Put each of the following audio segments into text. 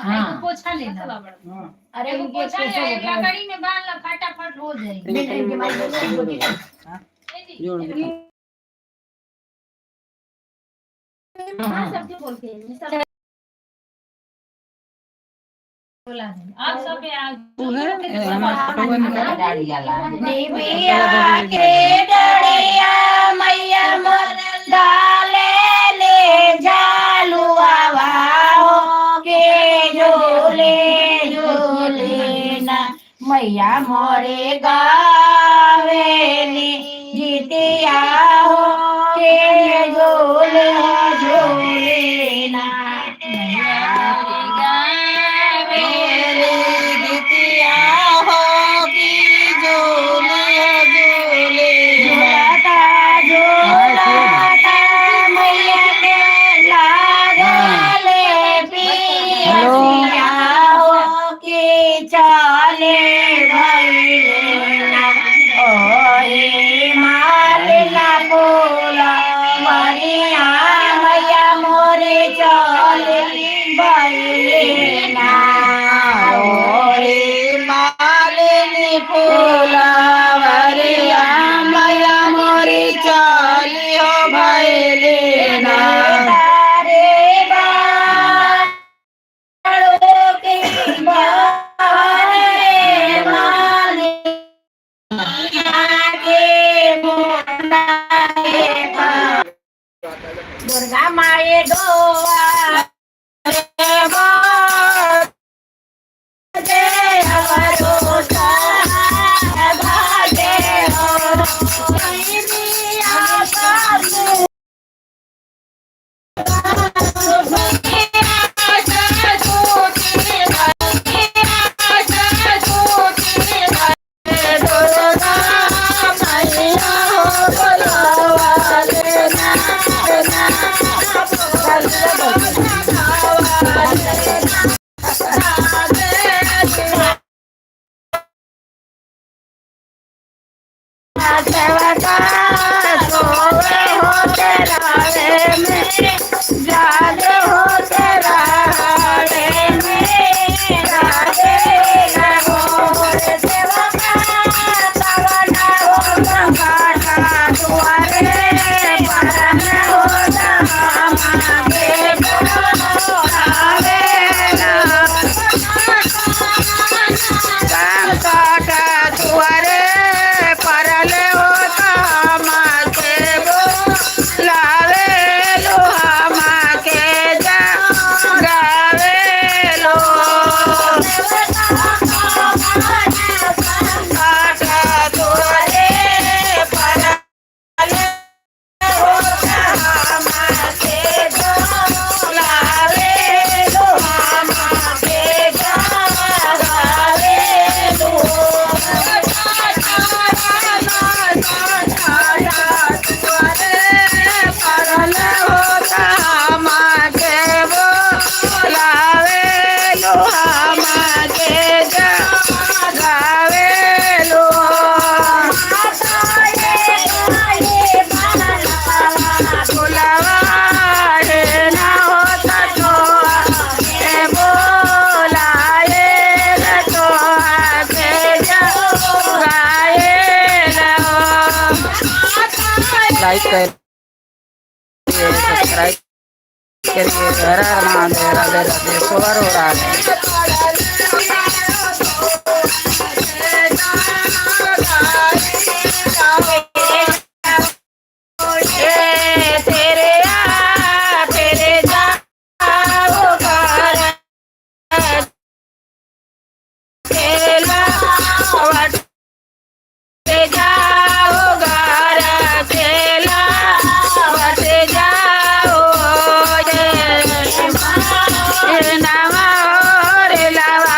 हाँ पोछा लेना। अरे एगो इनके पोछा पैसे ले, एक बताओ। लकड़ी में बांध ला, फटाफट हो जाएगी। नहीं, नहीं, इनके माई बोलो, ए जी, जोड़ दो। हाँ, सबके बोल के सब बोला है। आप सब वो है हमारे फोटो निकाल। निबिया के डड़िया मैया मोर डाले ले जालुआ हो के झूले झूले ना मैया मोरे गावेली जीतिया हो के झूले झूले ना मैया गावेली गीतिया हो की झूले झूले। झूलता झूलता मैया के लागले पियसिया हो के चले भइले ना ओहे मालिना बोला मरिया मैया मोरे चले भइले ना ओहे ओरे मालिनी फूलवरिया मैया मोरी चलियो भैले ना। तारे बाड़ो के बारे मालिया के मोना के दुर्गा माए डोआ जागे हो तेरा रे में राधे हो सेवा तवना हो संकाटा दुआरे परन हो मागे बोलावे ना संकाटा दुआरे परल हो माके बोलावे लोहा माके जा गावे लो काटा दुआरे परल हो माके बोलावे लोहा माके गावे लो परल होता माके बोलावे लोहा माके गावे लो बोलावा रे ना होता तो ए बोलाए रे तो के गाए लो। लाइक करिए, सब्सक्राइब करिए। हर हर महादेव, राधे राधे। सोहर हो रहा है। ए तेरे आ तेरे जाओ घर चेला वट जाओ घर चेला वट जाओ रे नवा रे लवा।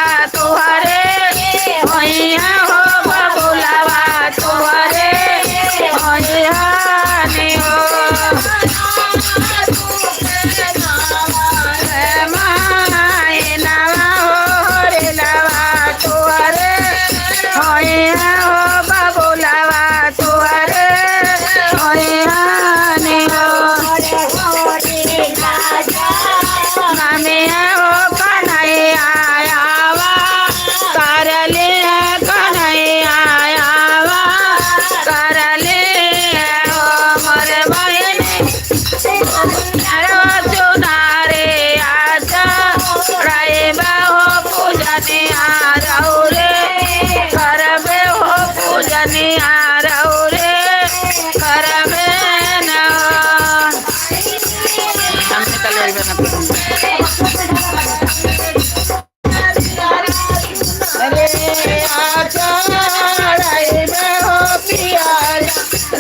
पूजनिया रहु रे करबे हो पूजनिया रहु रे करबे न। सामने कल एक बार ना। अरे चढ़ाइबे हो पिया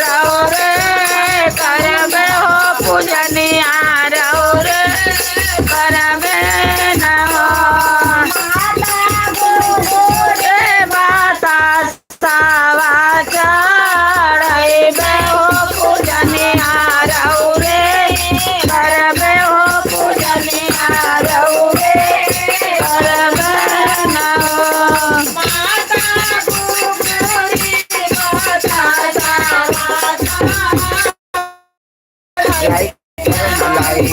रहो रे करबे हो पूजनिया रहो रे करबे न हो। रे माता सावा चढ़ाइबे हो पूजनिया रहो रे करबे हो पूजनिया रहो रे करबे न हो। लाइक करो, लाइक।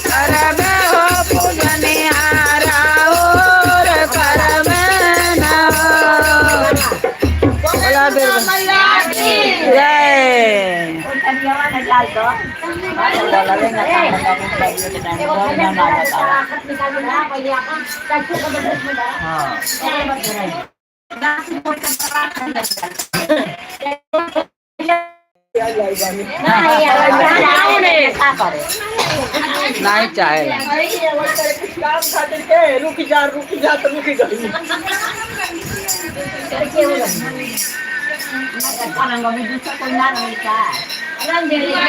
करबे हो पूजनिया राउर करबे न हो। बोला जय। नहीं चाहेला। रुक जा रुक जा तो रुक गई।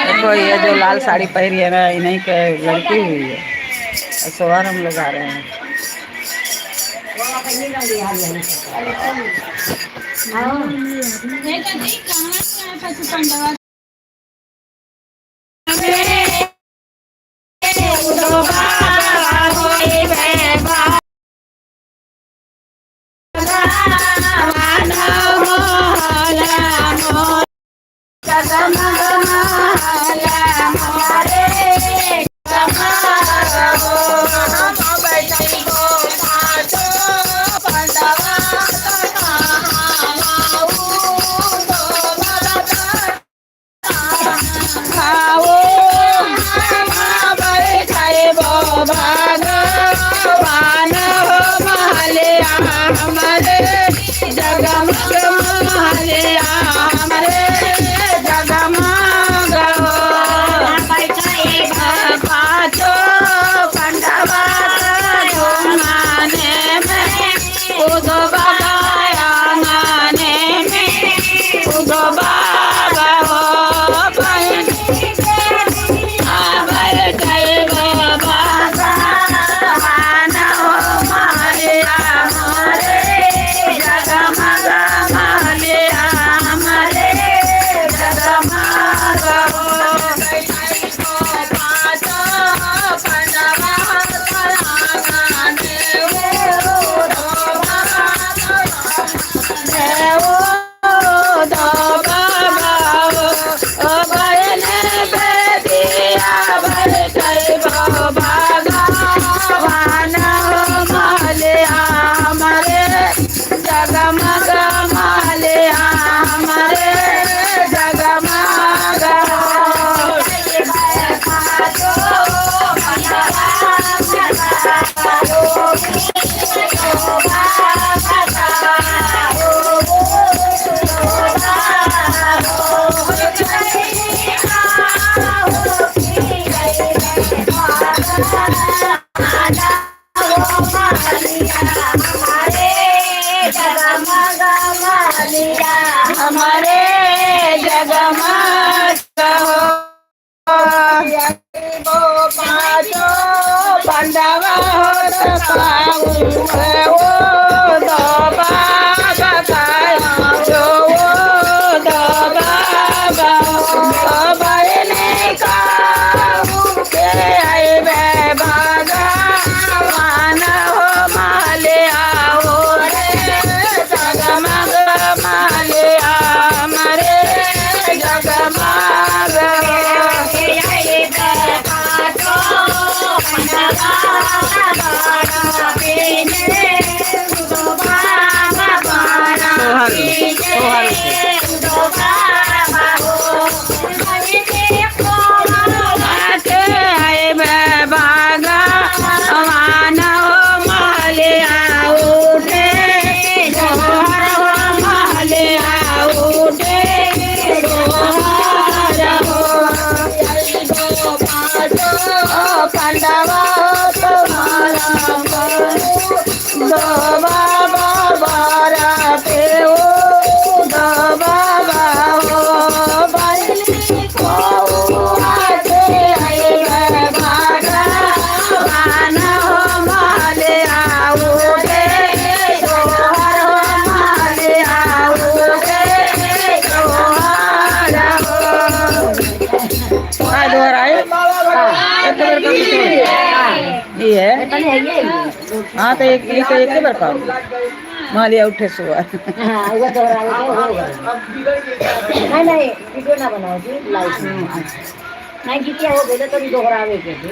देखो, ये जो लाल साड़ी पहनी है ना, इन्हीं के लड़की हुई है और सोहर हम लोग आ रहे हैं। जगमग महलिया हमारे जगमग हो। पाँचो पंडवा घुमाने में उदो बाबा आंगने में उदो बाबा हो बहन आबर गए बाबा हो मालिया हमारे जगमग मालिया हमारे जगमग हो। जगमग मालिया हमारे जगमग हमारे जगमग हो। पंडवा हो पाऊ ओ दो बाबा जो ओ दो बाबा बहने के आए भगवान हो माले आओ रे जगमग माले हमारे जगमग। सोहर सोहर के आए भगवान हो। है। हाँ तो एक ये तो एक ही बार पाओ मालिया उठे सुबह। हाँ, वो दोहरावे के हो गए। नहीं नहीं, वीडियो ना बनाओ जी, लाइव। नहीं गीतिया हो गई तो दोहरावे के भी।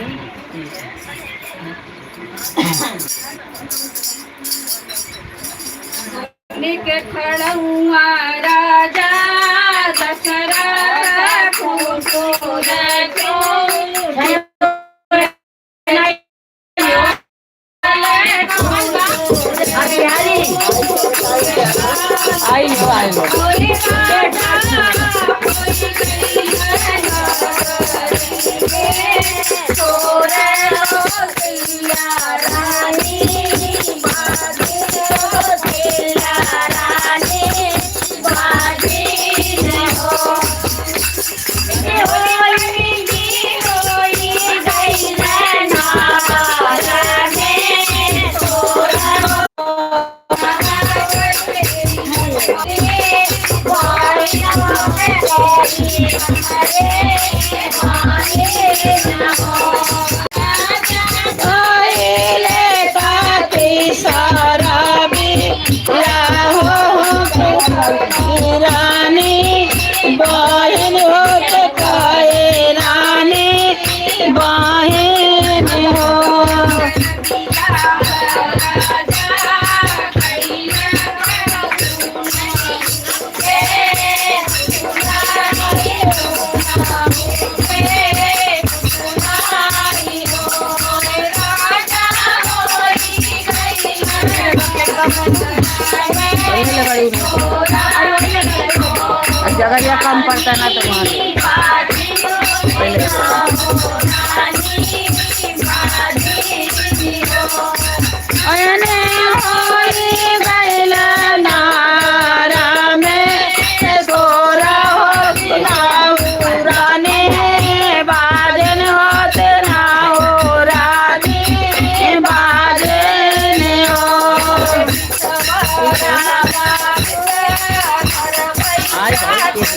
निक खड़ुआ राजा दशरथ कुसुर आई हो आई हो। रानी बहन हो तो काहे रानी बहन हो। जगह या कम पड़ता ना तो वहाँ पहले अयने होई गइल नारा में सोरा हो रानी बाजन होत ना हो रानी बाजन हो। आज बहुत तेज रानी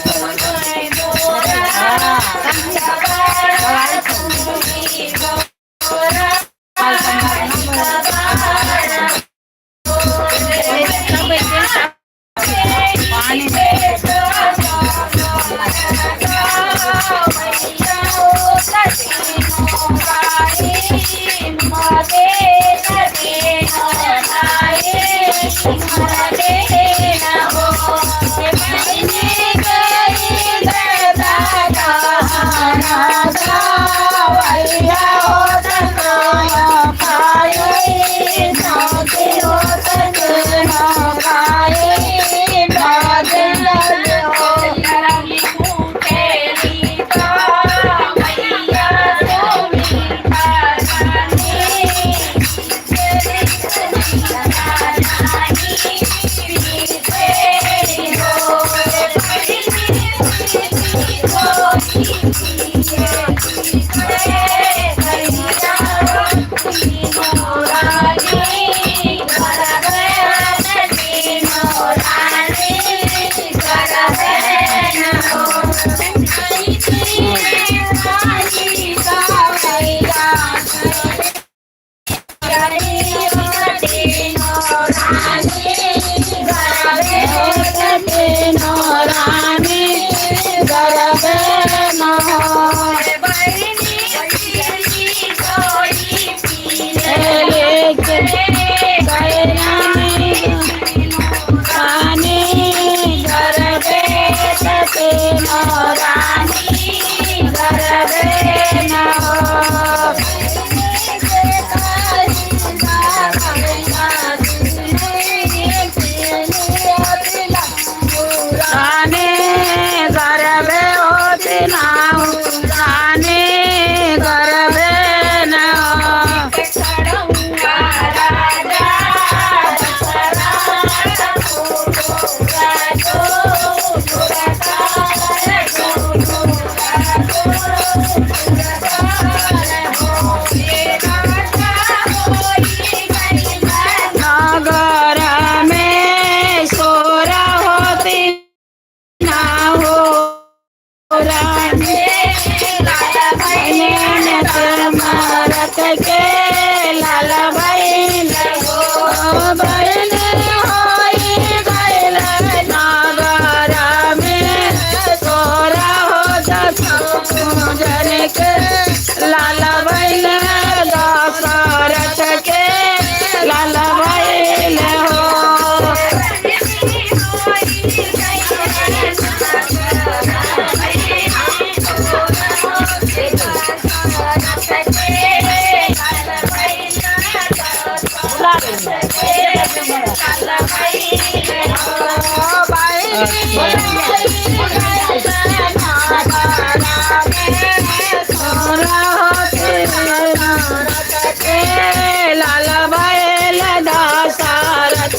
लाल बैल दासारथ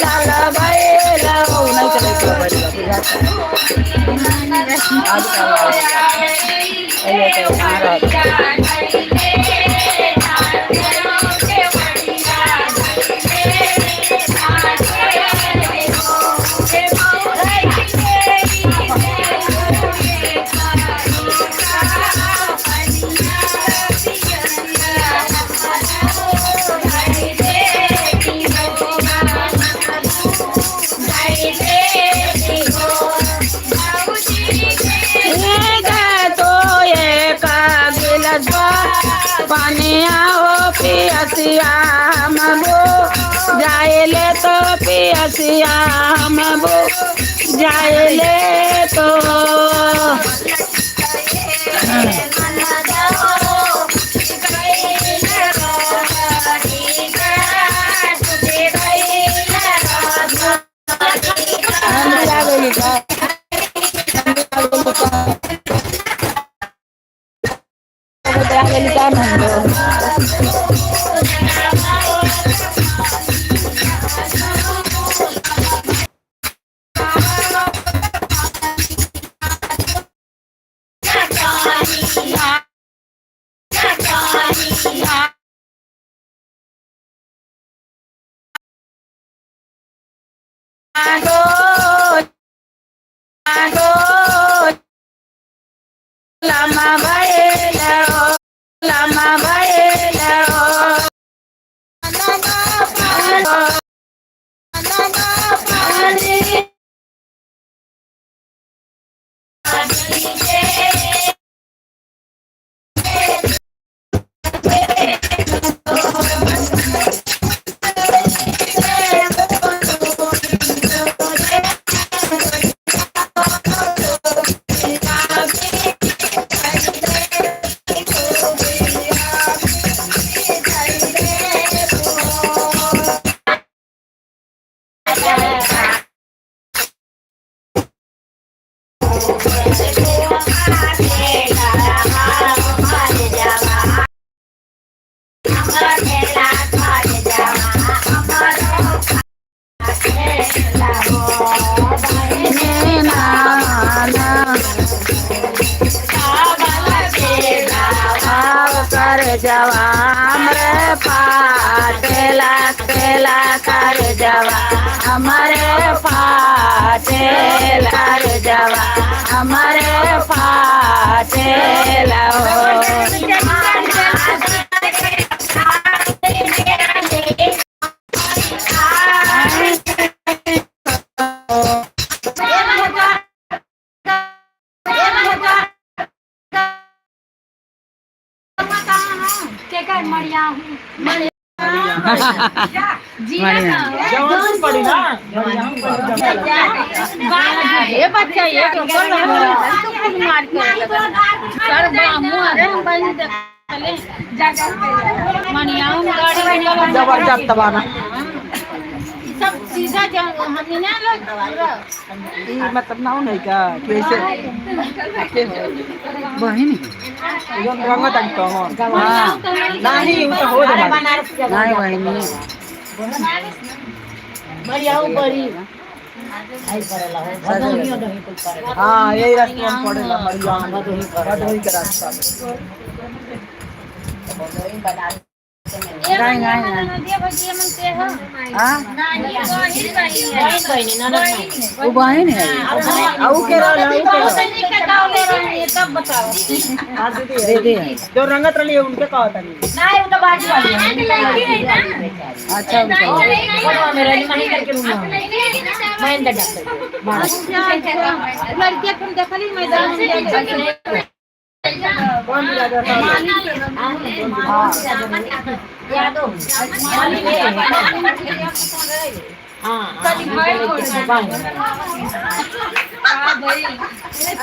लाल बैल नहीं चले के बड़ी आज पहले तो कहाँ रहता। तो एक गिलसवा पानिया हो पियसिया हम बो जाइले तो पियसिया हम बो जाइले तो लामा बैल लामा बैल कर जवा हमरे पाटेला तेला कर जवा हमारे पाटेला कर जवा हमारे पाटेला हो। जवान पड़ी ना। ये बच्चा ये तो मार के सर गाड़ी जबरदस्त बाना। सब सीधा हमने ना लोग ई मतलब ना नहीं का कैसे बहिन रंग तक तो हां नहीं वो तो हो जाए। नहीं बहिनी हां यही रास्ते में पड़ेला मरिया भदोही के रास्ता में। गाय गाय हाँ वो बहिन है। आऊ के रहल आऊ के रहल। हां दीदी दीदी है। जो रंगत रही है उनके का होता नहीं। अच्छा उनका कौन बिरादर था?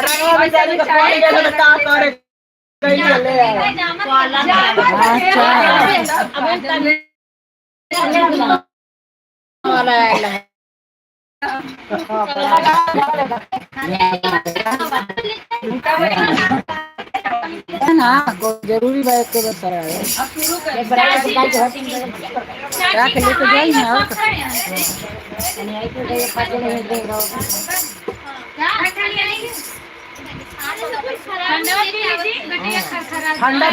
रंगवा बेचारी का कौन गेल तो का करे गई चले। अच्छा। वाला आयल है। है ना को जरूरी बा एक बेर करावे। एक बराबर के गाय के हर रख लेके जाई ना और आणि आई के गए पाँच जने हैं गए रहो। ठंडा।